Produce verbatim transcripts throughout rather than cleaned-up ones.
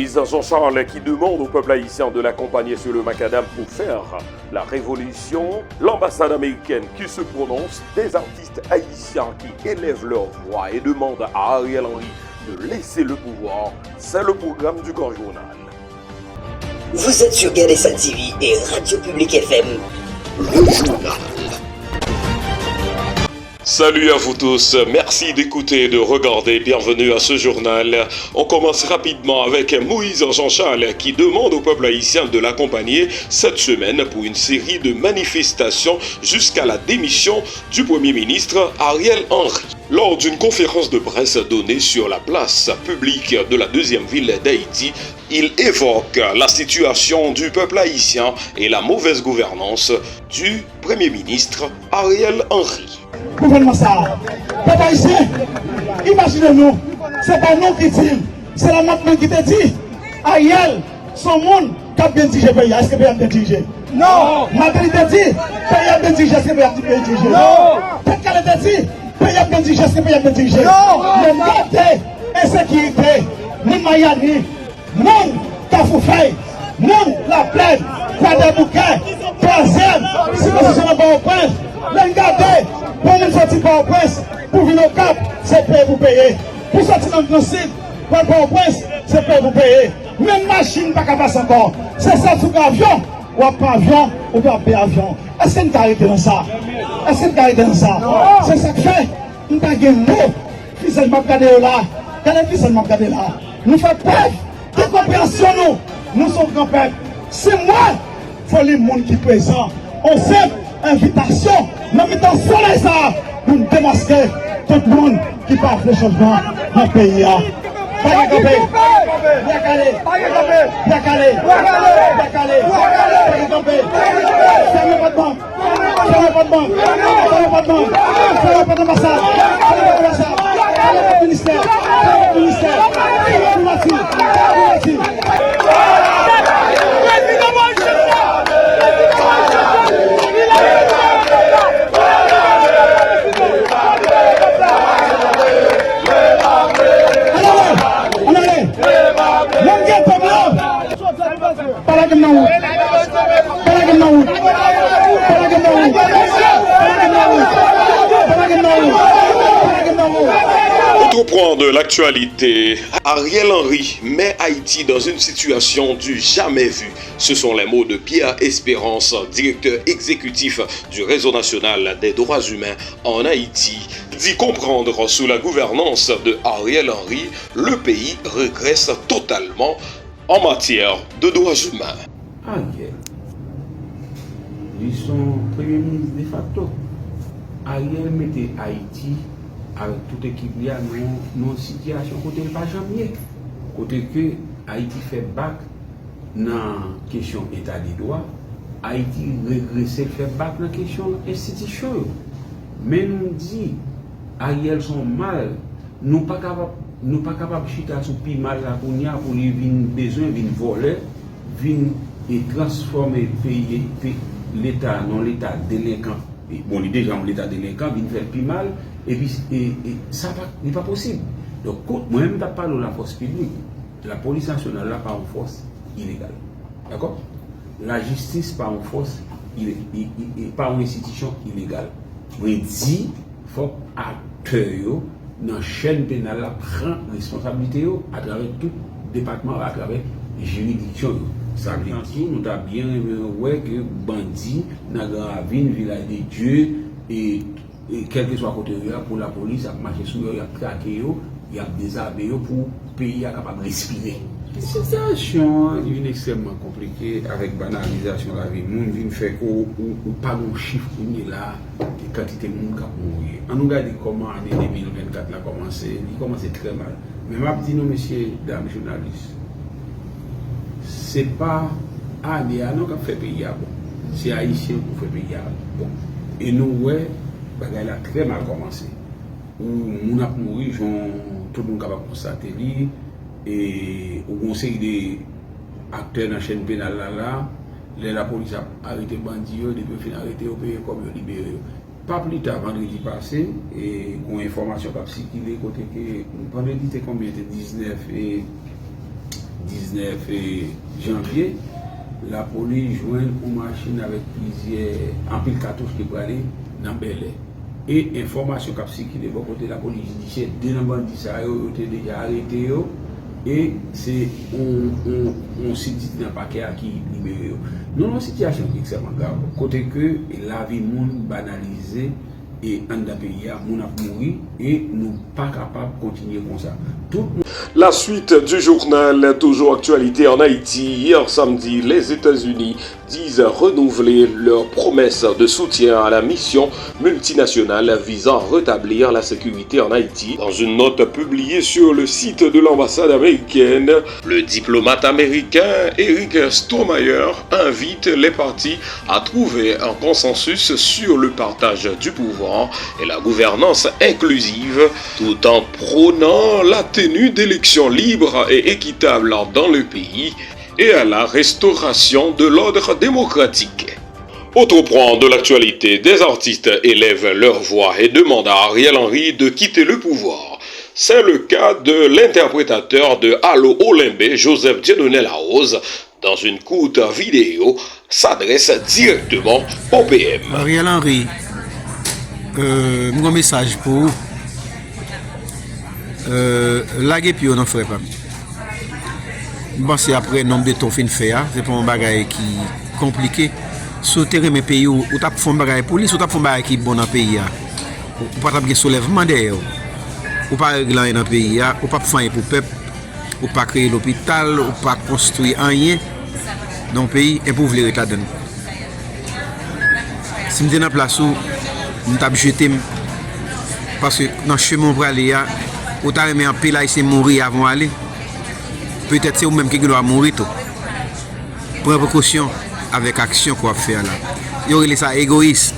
Président Jean-Charles qui demande au peuple haïtien de l'accompagner sur le macadam pour faire la révolution. L'ambassade américaine qui se prononce, des artistes haïtiens qui élèvent leur voix et demandent à Ariel Henry de laisser le pouvoir. C'est le programme du Grand Journal. Vous êtes sur Gade Sa T V et Radio Public F M. Le journal. Salut à vous tous, merci d'écouter et de regarder. Bienvenue à ce journal. On commence rapidement avec Moïse Jean-Charles qui demande au peuple haïtien de l'accompagner cette semaine pour une série de manifestations jusqu'à la démission du Premier ministre Ariel Henry. Lors d'une conférence de presse donnée sur la place publique de la deuxième ville d'Haïti, il évoque la situation du peuple haïtien et la mauvaise gouvernance du Premier ministre Ariel Henry. Gouvènman sa a, pèp ayisyen, imajine nou, se pa nou ki di l, se Lamarck menm ki te di, Ariel, se yon moun k ap byen dirije peyi a. Èske peyi a ap byen dirije? Non! Martelly te di, peyi a ap byen dirije. Èske peyi a ap byen dirije? Non! Tèt Kale te di, peyi a ap byen dirije. Èske peyi a ap byen dirije? Non! Lè n gade ensekirite, moun Mayani, moun Kafou Fèy, moun Laplèn, Kwadèboukè, twazyèm sikonskripsyon nan Pòtoprens, lè n gade pou moun soti Pòtoprens pou vin Okap, se peye pou peye. Pou soti nan Gran Sid, pral Pòtoprens, se peye pou peye. Menm machin pa ka pase ankò. Se sèl sou gavyon, w ap pran avyon, oubyen w ap peye avyon. Èske n ka rete nan sa? Èske n ka rete nan sa? Se sa k fè m pa gen mo. Fizèl m ap gade yo la. Gade fizèl m ap gade la. Nou fè prèv de konpreyansyon nou. Nou se yon gran pèp. Se mwen, foli moun ki prezan. On senp envitasyon nan mitan solèy sa a pou n demaske tout moun ki pa vle chanjman nan peyi a. Pa gen kanpe! Byen kale! Byen kale! Byen kale! Pa gen kanpe! Fèmen pòt bank! Fèmen pòt bank! Fèmen pòt bank! Fèmen pòt anbasad! Fèmen pòt anbasad! Fèmen pòt ministè! Fèmen pòt ministè! Fèmen pòt primati! Fèmen pòt primati! Ann ale! Ann ale! Nan ghetto, blan! Pa lage m nan wout. Pa lage m nan wout. Pa lage m nan wout. Pa lage m nan wout. Pa lage m nan wout. Pa lage m nan wout. Pa lage m nan wout. Autre point de l'actualité, Ariel Henry met Haïti dans une situation du jamais vu. Ce sont les mots de Pierre Espérance, directeur exécutif du Réseau national des droits humains en Haïti, dit comprendre sous la gouvernance de Ariel Henry, le pays régresse totalement en matière de droits humains. Ariel, li se yon premye minis defakto. Ariel mete Ayiti avèk tout ekip li a nan yon, nan yon sitiyasyon kote l pa janm ye. Kote ke Ayiti fè bak nan kesyon eta de dwa, Ayiti regrese, l fè bak nan kesyon enstitisyon yo. Men nou di, Ariel se yon mal. Nou pa kapab, nou pa kapab chita sou pi mal la kounye a pou li vin bezwen, vin vòlè, vin e transfòme peyi, pe-, leta nan yon leta delenkan. E, bon, li deja yon leta delenkan, vin fè l pi mal, epi e, e, sa pa, li pa posib. Donk, kou-, mwen menm m t ap pale w lafòs piblik. Lapolis nasyonal la pa yon fòs ilegal. Dakò? Lajistis pa yon fòs ile-, i, i, i, pa yon enstitisyon ilegal. Mwen di, fòk aktè yo nan chèn penal la pran responsablite yo atravè tout depatman yo, atravè jiridiksyon yo. Sa vle di, nou ta byen renmen wè ke bandi nan Gran Ravin, Vilaj de Dye, e e kèlkeswa kote yo ye a, pou lapolis ap mache sou yo, y ap trake yo, y ap dezame yo pou peyi a kapab respire. Sitiyasyon an vin ekstrèmman konplike avèk banalizasyon lavi moun, vin fè ke w, ou, ou pa gen yon chif kounye la a de kantite moun k ap mouri. Ann nou gade kòman ane de mil vennkat la kòmanse, li kòmanse trè mal. Men m ap di nou, mesye, dam jounalis, se pa ane a non k ap fè peyi a bon. Se Ayisyen pou fè peyi a bon. E nou wè bagay la trè mal kòmanse. Ou moun ap mouri, jan tout moun kapab konstate li, e ou gen yon seri de aktè nan chèn penal la la, lè lapolis ap arete bandi yo, depi yo fin arete yo, peye kòb yo, libere yo. Pa pli ta vandredi pase, e, gen yon enfòmasyon k ap sikile kote ke vandredi te konbyen? Te diznèf, e, diznèf janvye, lapolis jwenn yon machin avèk plizyè, anpil katouch ki prale nan Bèlè. E enfòmasyon k ap sikile bò kote lapolis jidisyè, de nan bandi sa yo, yo te deja arete yo, e se yon, yon, yon sidit nan pakè a ki libere yo. Nou nan yon sitiyasyon ki ekstrèmman grav, kote ke lavi moun banalize, e anndan peyi a, moun ap mouri, e nou pa kapab kontinye konsa. Tout moun. La suite du journal, toujours actualité en Haïti. Hier samedi, les États-Unis disent renouveler leur promesse de soutien à la mission multinationale visant à rétablir la sécurité en Haïti. Dans une note publiée sur le site de l'ambassade américaine, le diplomate américain Eric Stromayer invite les parties à trouver un consensus sur le partage du pouvoir et la gouvernance inclusive, tout en prônant la tenue d'élections libres et équitables dans le pays et à la restauration de l'ordre démocratique. Autre point de l'actualité, des artistes élèvent leur voix et demandent à Ariel Henry de quitter le pouvoir. C'est le cas de l'interprétateur de Alo Olenbe, Joseph Dieudonné Larose, dans une courte vidéo, s'adresse directement au P M. Ariel Henry, euh, m gon mesaj pou ou. Euh, lage pye w non, frè pa m. M panse apre nonb de tan w fin fè a, se pa yon bagay ki konplike. Si w te renmen peyi w, ou t ap fè yon bagay pou li, si w t ap fè yon bagay ki bon nan peyi a, ou, ou pa t ap gen soulèvman dèyè w. Ou pa regle anyen nan peyi a, ou p ap fè anyen pou pèp, ou pa kreye lopital, ou pa konstwi anyen nan yon peyi, enpi w vle ret ladan l. Si m te nan plas ou, m t ap jete m. Paske nan chemen w prale a, ou ta renmen anpil Ayisyen mouri avan w ale. Petèt se ou menm ki gen dwa mouri tou. Pran prekosyon avèk aksyon ke w ap fè a la. Yo rele sa egoyis.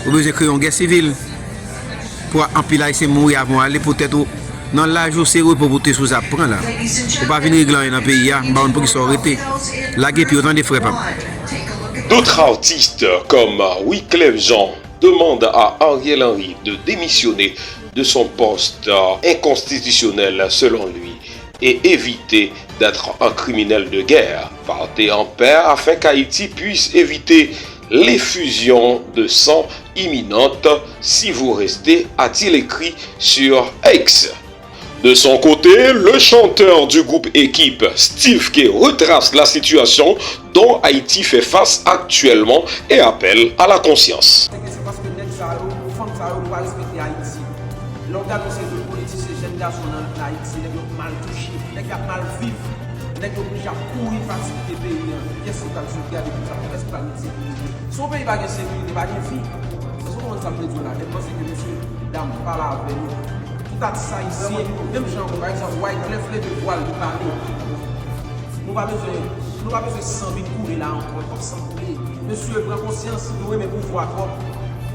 Ou bezwen kreye yon gè sivil pou anpil Ayisyen mouri avan w ale, poutèt ou nan laj ou, se repo pou te sipoze ap pran la. Ou pa vin regle anyen nan peyi a, m pa konn poukisa w rete. Lage pye w tande, frè pa m. D'autres artistes comme Wyclef Jean demandent à Ariel Henry de démissionner de son poste inconstitutionnel selon lui et éviter d'être un criminel de guerre. Partez en paix afin qu'Haïti puisse éviter l'effusion de sang imminente si vous restez, a-t-il écrit sur X. De son côté, le chanteur du groupe Équipe, Steve K, retrace la situation dont Haïti fait face actuellement et appelle à la conscience. Se ke se paske nèg sa yo, fanm sa yo pa respekte Ayiti. Lè w gade yon seri de politisyen, jèn gason nan Ayiti, nèg yo mal touche, nèg y ap mal viv, nèg yo oblije ap kouri pati kite peyi an. Kiyès ki pral sot gade pou sa, kiyès ki pral met sekirite? Si yon peyi pa gen sekirite, pa gen vi. Èske w konprann sa m vle di w la? E m panse ke mesye dam pale avè nou. Tout atis ayisyen, menm jan, pa egzanp, Wyclef leve vwa l, li pale. Nou pa bezwen, nou pa bezwen san vin koule la ankò, twòp san koule. Mesye, pran konsyans, nou renmen pouvwa twòp.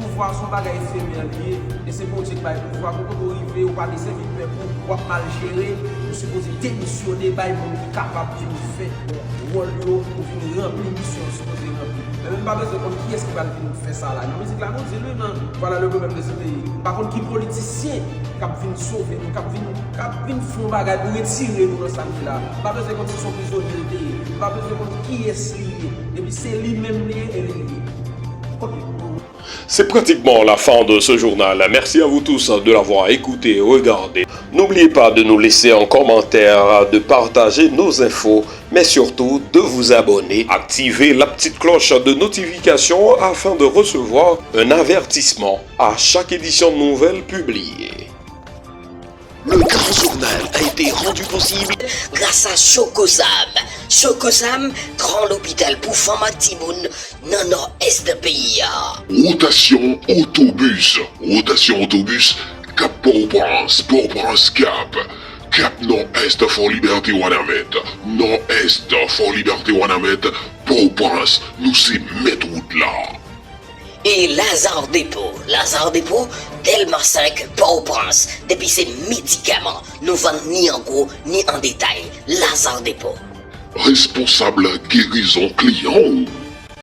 Pouvwa se yon bagay efemè li ye, e se Bondye ki bay pouvwa. Pou kote w rive, ou pa dwe sèvi pèp ou, w ap mal jere, ou sipoze demisyone, bay moun ki kapab vin fè wòl yo, pou vin ranpli misyon yo sipoze ranpli. Men, men m pa bezwen konn kiyès ki pral vin fè sa la. Nan mizik la, nou di li nan, voilà le problème de ce pays. M pa konn ki politisyen k ap vin sove nou, k ap vin, k ap vin fè yon bagay pou retire nou nan sa n ye la. M pa bezwen konn si se yon prizonye l te ye. M pa bezwen konn kiyès li ye. Epi se li menm li ye e li li ye. Ok. C'est pratiquement la fin de ce journal. Merci à vous tous de l'avoir écouté et regardé. N'oubliez pas de nous laisser un commentaire, de partager nos infos, mais surtout de vous abonner. Activez la petite cloche de notification afin de recevoir un avertissement à chaque édition nouvelle publiée. Le grand journal a été rendu possible grâce à Chocosam. Chocosam, gran lopital pou fanm ak timoun nan nò-ès peyi a. Wotasyon otobis. Wotasyon otobis, Kap Pòtoprens, Pòtoprens Kap. Kap Nò-Ès Fò Libète Wanament. Nò-Ès Fò Libète Wanament, Pòtoprens, nou se mèt wout la. E Lazare Dépôt, Lazare Dépôt, Dèlma senk, Pòtoprens, depi se medikaman, nou vann ni an gwo, ni an detay. Lazare Dépôt. Responsab gerizon kliyan w.